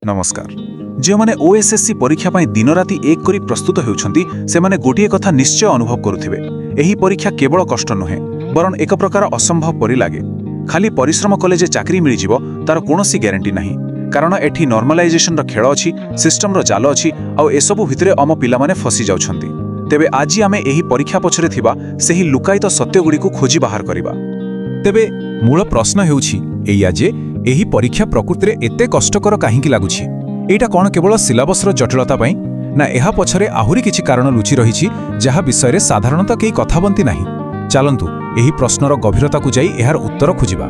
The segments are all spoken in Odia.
ନମସ୍କାର। ଯେଉଁମାନେ ଓଏସ୍ଏସ୍ସି ପରୀକ୍ଷା ପାଇଁ ଦିନରାତି ଏକ କରି ପ୍ରସ୍ତୁତ ହେଉଛନ୍ତି, ସେମାନେ ଗୋଟିଏ କଥା ନିଶ୍ଚୟ ଅନୁଭବ କରୁଥିବେ। ଏହି ପରୀକ୍ଷା କେବଳ କଷ୍ଟ ନୁହେଁ, ବରଂ ଏକ ପ୍ରକାର ଅସମ୍ଭବ ପରି ଲାଗେ। ଖାଲି ପରିଶ୍ରମ କଲେ ଯେ ଚାକିରି ମିଳିଯିବ, ତାର କୌଣସି ଗ୍ୟାରେଣ୍ଟି ନାହିଁ। କାରଣ ଏଠି ନର୍ମାଲାଇଜେସନର ଖେଳ ଅଛି, ସିଷ୍ଟମର ଜାଲ ଅଛି, ଆଉ ଏସବୁ ଭିତରେ ଆମ ପିଲାମାନେ ଫସି ଯାଉଛନ୍ତି। ତେବେ ଆଜି ଆମେ ଏହି ପରୀକ୍ଷା ପଛରେ ଥିବା ସେହି ଲୁକାୟିତ ସତ୍ୟଗୁଡ଼ିକୁ ଖୋଜି ବାହାର କରିବା। ତେବେ ମୂଳ ପ୍ରଶ୍ନ ହେଉଛି ଏଇଆ ଯେ ଏହି ପରୀକ୍ଷା ପ୍ରକୃତିରେ ଏତେ କଷ୍ଟକର କାହିଁକି ଲାଗୁଛି? ଏଇଟା କ'ଣ କେବଳ ସିଲାବସର ଜଟିଳତା ପାଇଁ, ନା ଏହା ପଛରେ ଆହୁରି କିଛି କାରଣ ଲୁଚି ରହିଛି, ଯାହା ବିଷୟରେ ସାଧାରଣତଃ କେହି କଥା ହୁଅନ୍ତି ନାହିଁ? ଚାଲନ୍ତୁ, ଏହି ପ୍ରଶ୍ନର ଗଭୀରତାକୁ ଯାଇ ଏହାର ଉତ୍ତର ଖୋଜିବା।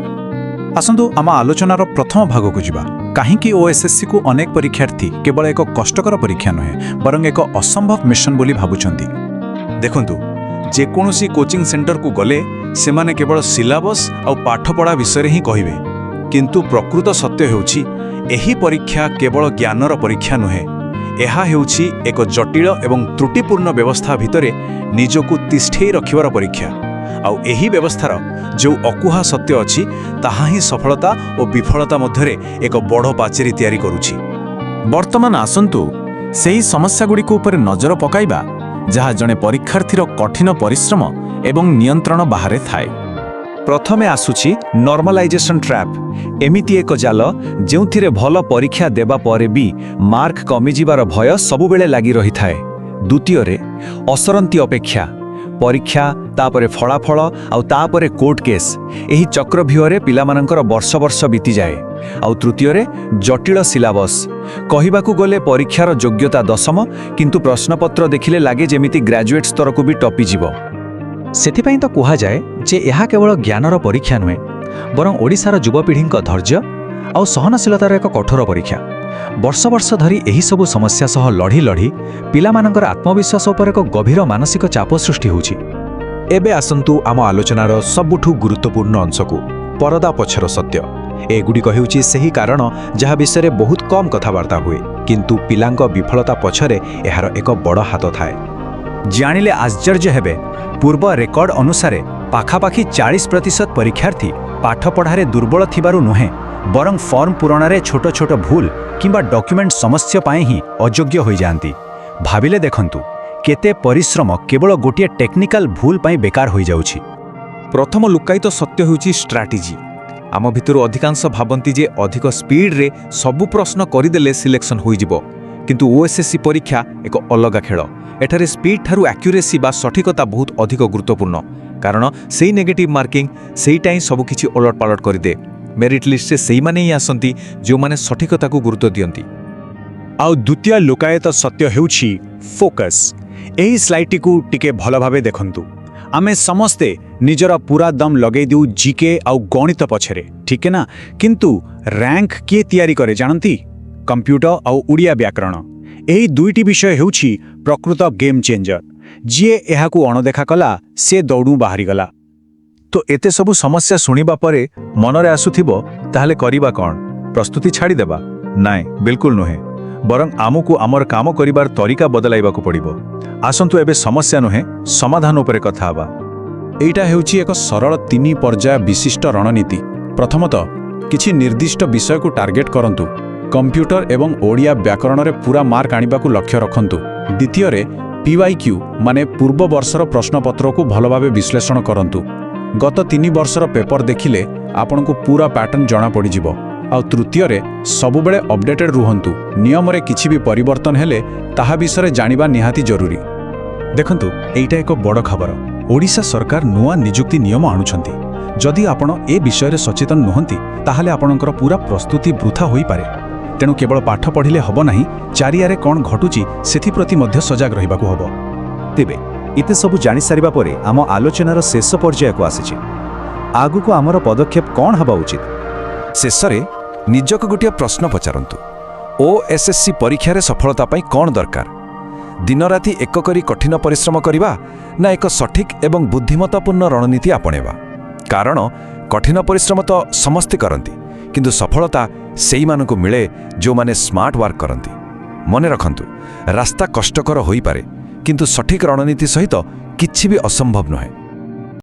ଆସନ୍ତୁ, ଆମ ଆଲୋଚନାର ପ୍ରଥମ ଭାଗକୁ ଯିବା। କାହିଁକି ଓଏସ୍ଏସ୍ସିକୁ ଅନେକ ପରୀକ୍ଷାର୍ଥୀ କେବଳ ଏକ କଷ୍ଟକର ପରୀକ୍ଷା ନୁହେଁ, ବରଂ ଏକ ଅସମ୍ଭବ ମିଶନ ବୋଲି ଭାବୁଛନ୍ତି? ଦେଖନ୍ତୁ, ଯେକୌଣସି କୋଚିଂ ସେଣ୍ଟରକୁ ଗଲେ ସେମାନେ କେବଳ ସିଲାବସ୍ ଆଉ ପାଠପଢ଼ା ବିଷୟରେ ହିଁ କହିବେ। କିନ୍ତୁ ପ୍ରକୃତ ସତ୍ୟ ହେଉଛି, ଏହି ପରୀକ୍ଷା କେବଳ ଜ୍ଞାନର ପରୀକ୍ଷା ନୁହେଁ। ଏହା ହେଉଛି ଏକ ଜଟିଳ ଏବଂ ତ୍ରୁଟିପୂର୍ଣ୍ଣ ବ୍ୟବସ୍ଥା ଭିତରେ ନିଜକୁ ତିଷ୍ଠେଇ ରଖିବାର ପରୀକ୍ଷା। ଆଉ ଏହି ବ୍ୟବସ୍ଥାର ଯେଉଁ ଅକୁହା ସତ୍ୟ ଅଛି, ତାହା ହିଁ ସଫଳତା ଓ ବିଫଳତା ମଧ୍ୟରେ ଏକ ବଡ଼ ପାଚେରୀ ତିଆରି କରୁଛି। ବର୍ତ୍ତମାନ ଆସନ୍ତୁ, ସେହି ସମସ୍ୟାଗୁଡ଼ିକ ଉପରେ ନଜର ପକାଇବା, ଯାହା ଜଣେ ପରୀକ୍ଷାର୍ଥୀର କଠିନ ପରିଶ୍ରମ ଏବଂ ନିୟନ୍ତ୍ରଣ ବାହାରେ ଥାଏ। ପ୍ରଥମେ ଆସୁଛି ନର୍ମାଲାଇଜେସନ ଟ୍ରାପ୍। ଏମିତି ଏକ ଜାଲ, ଯେଉଁଥିରେ ଭଲ ପରୀକ୍ଷା ଦେବା ପରେ ବି ମାର୍କ କମିଯିବାର ଭୟ ସବୁବେଳେ ଲାଗି ରହିଥାଏ। ଦ୍ୱିତୀୟରେ ଅସରନ୍ତି ଅପେକ୍ଷା। ପରୀକ୍ଷା, ତାପରେ ଫଳାଫଳ, ଆଉ ତାପରେ କୋର୍ଟ କେସ୍। ଏହି ଚକ୍ରବ୍ୟୂହରେ ପିଲାମାନଙ୍କର ବର୍ଷ ବର୍ଷ ବିତିଯାଏ। ଆଉ ତୃତୀୟରେ ଜଟିଳ ସିଲାବସ୍। କହିବାକୁ ଗଲେ ପରୀକ୍ଷାର ଯୋଗ୍ୟତା ଦଶମ, କିନ୍ତୁ ପ୍ରଶ୍ନପତ୍ର ଦେଖିଲେ ଲାଗେ ଯେମିତି ଗ୍ରାଜୁଏଟ୍ ସ୍ତରକୁ ବି ଟପିଯିବ। ସେଥିପାଇଁ ତ କୁହାଯାଏ ଯେ ଏହା କେବଳ ଜ୍ଞାନର ପରୀକ୍ଷା ନୁହେଁ, ବରଂ ଓଡ଼ିଶାର ଯୁବପିଢ଼ିଙ୍କ ଧୈର୍ଯ୍ୟ ଆଉ ସହନଶୀଳତାର ଏକ କଠୋର ପରୀକ୍ଷା। ବର୍ଷ ବର୍ଷ ଧରି ଏହିସବୁ ସମସ୍ୟା ସହ ଲଢ଼ି ଲଢ଼ି ପିଲାମାନଙ୍କର ଆତ୍ମବିଶ୍ୱାସ ଉପରେ ଏକ ଗଭୀର ମାନସିକ ଚାପ ସୃଷ୍ଟି ହେଉଛି। ଏବେ ଆସନ୍ତୁ ଆମ ଆଲୋଚନାର ସବୁଠୁ ଗୁରୁତ୍ୱପୂର୍ଣ୍ଣ ଅଂଶକୁ, ପରଦା ପଛର ସତ୍ୟ। ଏଗୁଡ଼ିକ ହେଉଛି ସେହି କାରଣ, ଯାହା ବିଷୟରେ ବହୁତ କମ୍ କଥାବାର୍ତ୍ତା ହୁଏ, କିନ୍ତୁ ପିଲାଙ୍କ ବିଫଳତା ପଛରେ ଏହାର ଏକ ବଡ଼ ହାତ ଥାଏ। ଜାଣିଲେ ଆଶ୍ଚର୍ଯ୍ୟ ହେବେ, ପୂର୍ବ ରେକର୍ଡ ଅନୁସାରେ ପାଖାପାଖି 40% ପରୀକ୍ଷାର୍ଥୀ ପାଠପଢ଼ାରେ ଦୁର୍ବଳ ଥିବାରୁ ନୁହେଁ, ବରଂ ଫର୍ମ ପୂରଣରେ ଛୋଟ ଛୋଟ ଭୁଲ କିମ୍ବା ଡକ୍ୟୁମେଣ୍ଟ ସମସ୍ୟା ପାଇଁ ହିଁ ଅଯୋଗ୍ୟ ହୋଇଯାଆନ୍ତି। ଭାବିଲେ ଦେଖନ୍ତୁ, କେତେ ପରିଶ୍ରମ କେବଳ ଗୋଟିଏ ଟେକ୍ନିକାଲ ଭୁଲ ପାଇଁ ବେକାର ହୋଇଯାଉଛି। ପ୍ରଥମ ଲୁକାୟିତ ସତ୍ୟ ହେଉଛି ଷ୍ଟ୍ରାଟେଜି। ଆମ ଭିତରୁ ଅଧିକାଂଶ ଭାବନ୍ତି ଯେ ଅଧିକ ସ୍ପିଡ୍ରେ ସବୁ ପ୍ରଶ୍ନ କରିଦେଲେ ସିଲେକ୍ସନ୍ ହୋଇଯିବ। କିନ୍ତୁ ଓଏସ୍ଏସ୍ସି ପରୀକ୍ଷା ଏକ ଅଲଗା ଖେଳ। ଏଠାରେ ସ୍ପିଡ୍ ଠାରୁ ଆକ୍ୟୁରେସି ବା ସଠିକତା ବହୁତ ଅଧିକ ଗୁରୁତ୍ୱପୂର୍ଣ୍ଣ। କାରଣ ସେଇ ନେଗେଟିଭ୍ ମାର୍କିଂ, ସେଇଟା ହିଁ ସବୁକିଛି ଓଲଟପାଲଟ କରିଦିଏ। ମେରିଟ୍ ଲିଷ୍ଟରେ ସେଇମାନେ ହିଁ ଆସନ୍ତି, ଯେଉଁମାନେ ସଠିକତାକୁ ଗୁରୁତ୍ୱ ଦିଅନ୍ତି। ଆଉ ଦ୍ୱିତୀୟ ଲୁକାୟିତ ସତ୍ୟ ହେଉଛି ଫୋକସ୍। ଏହି ସ୍ଲାଇଡ୍ଟିକୁ ଟିକେ ଭଲ ଭାବେ ଦେଖନ୍ତୁ। ଆମେ ସମସ୍ତେ ନିଜର ପୁରା ଦମ୍ ଲଗେଇ ଦେଉ ଜିକେ ଆଉ ଗଣିତ ପଛରେ, ଠିକ୍ ନା? କିନ୍ତୁ ରାଙ୍କ କିଏ ତିଆରି କରେ ଜାଣନ୍ତି? କମ୍ପ୍ୟୁଟର ଆଉ ଓଡ଼ିଆ ବ୍ୟାକରଣ। ଏହି ଦୁଇଟି ବିଷୟ ହେଉଛି ପ୍ରକୃତ ଗେମ୍ ଚେଞ୍ଜର। ଯିଏ ଏହାକୁ ଅଣଦେଖା କଲା, ସେ ଦୌଡ଼ୁ ବାହାରିଗଲା। ତ ଏତେ ସବୁ ସମସ୍ୟା ଶୁଣିବା ପରେ ମନରେ ଆସୁଥିବ, ତାହେଲେ କରିବା କ'ଣ? ପ୍ରସ୍ତୁତି ଛାଡ଼ିଦେବା? ନାଇଁ, ବିଲକୁଲ ନୁହେଁ। ବରଂ ଆମକୁ ଆମର କାମ କରିବାର ତରିକା ବଦଳାଇବାକୁ ପଡ଼ିବ। ଆସନ୍ତୁ, ଏବେ ସମସ୍ୟା ନୁହେଁ, ସମାଧାନ ଉପରେ କଥା ହେବା। ଏଇଟା ହେଉଛି ଏକ ସରଳ ତିନି ପର୍ଯ୍ୟାୟ ବିଶିଷ୍ଟ ରଣନୀତି। ପ୍ରଥମତଃ, କିଛି ନିର୍ଦ୍ଦିଷ୍ଟ ବିଷୟକୁ ଟାର୍ଗେଟ୍ କରନ୍ତୁ। କମ୍ପ୍ୟୁଟର ଏବଂ ଓଡ଼ିଆ ବ୍ୟାକରଣରେ ପୁରା ମାର୍କ ଆଣିବାକୁ ଲକ୍ଷ୍ୟ ରଖନ୍ତୁ। ଦ୍ୱିତୀୟରେ, ପିୱାଇକ୍ୟୁ ମାନେ ପୂର୍ବ ବର୍ଷର ପ୍ରଶ୍ନପତ୍ରକୁ ଭଲଭାବେ ବିଶ୍ଳେଷଣ କରନ୍ତୁ। ଗତ 3 ବର୍ଷର ପେପର ଦେଖିଲେ ଆପଣଙ୍କୁ ପୁରା ପ୍ୟାଟର୍ନ ଜଣାପଡ଼ିଯିବ। ଆଉ ତୃତୀୟରେ, ସବୁବେଳେ ଅପଡେଟେଡ୍ ରୁହନ୍ତୁ। ନିୟମରେ କିଛି ବି ପରିବର୍ତ୍ତନ ହେଲେ ତାହା ବିଷୟରେ ଜାଣିବା ନିହାତି ଜରୁରୀ। ଦେଖନ୍ତୁ, ଏଇଟା ଏକ ବଡ଼ ଖବର। ଓଡ଼ିଶା ସରକାର ନୂଆ ନିଯୁକ୍ତି ନିୟମ ଆଣୁଛନ୍ତି। ଯଦି ଆପଣ ଏ ବିଷୟରେ ସଚେତନ ନୁହନ୍ତି, ତାହେଲେ ଆପଣଙ୍କର ପୁରା ପ୍ରସ୍ତୁତି ବୃଥା ହୋଇପାରେ। ତେଣୁ କେବଳ ପାଠ ପଢ଼ିଲେ ହେବ ନାହିଁ, ଚାରିଆଡ଼େ କ'ଣ ଘଟୁଛି ସେଥିପ୍ରତି ମଧ୍ୟ ସଜାଗ ରହିବାକୁ ହେବ। ତେବେ ଏତେ ସବୁ ଜାଣିସାରିବା ପରେ ଆମ ଆଲୋଚନାର ଶେଷ ପର୍ଯ୍ୟାୟକୁ ଆସିଛି। ଆଗକୁ ଆମର ପଦକ୍ଷେପ କ'ଣ ହେବା ଉଚିତ? ଶେଷରେ ନିଜକୁ ଗୋଟିଏ ପ୍ରଶ୍ନ ପଚାରନ୍ତୁ। ଓଏସ୍ଏସ୍ସି ପରୀକ୍ଷାରେ ସଫଳତା ପାଇଁ କ'ଣ ଦରକାର? ଦିନରାତି ଏକ କରି କଠିନ ପରିଶ୍ରମ କରିବା, ନା ଏକ ସଠିକ୍ ଏବଂ ବୁଦ୍ଧିମତ୍ତାପୂର୍ଣ୍ଣ ରଣନୀତି ଆପଣେଇବା? କାରଣ କଠିନ ପରିଶ୍ରମ ତ ସମସ୍ତେ କରନ୍ତି, କିନ୍ତୁ ସଫଳତା ସେଇମାନଙ୍କୁ ମିଳେ, ଯେଉଁମାନେ ସ୍ମାର୍ଟ ୱାର୍କ କରନ୍ତି। ମନେ ରଖନ୍ତୁ, ରାସ୍ତା କଷ୍ଟକର ହୋଇପାରେ, କିନ୍ତୁ ସଠିକ୍ ରଣନୀତି ସହିତ କିଛି ବି ଅସମ୍ଭବ ନୁହେଁ।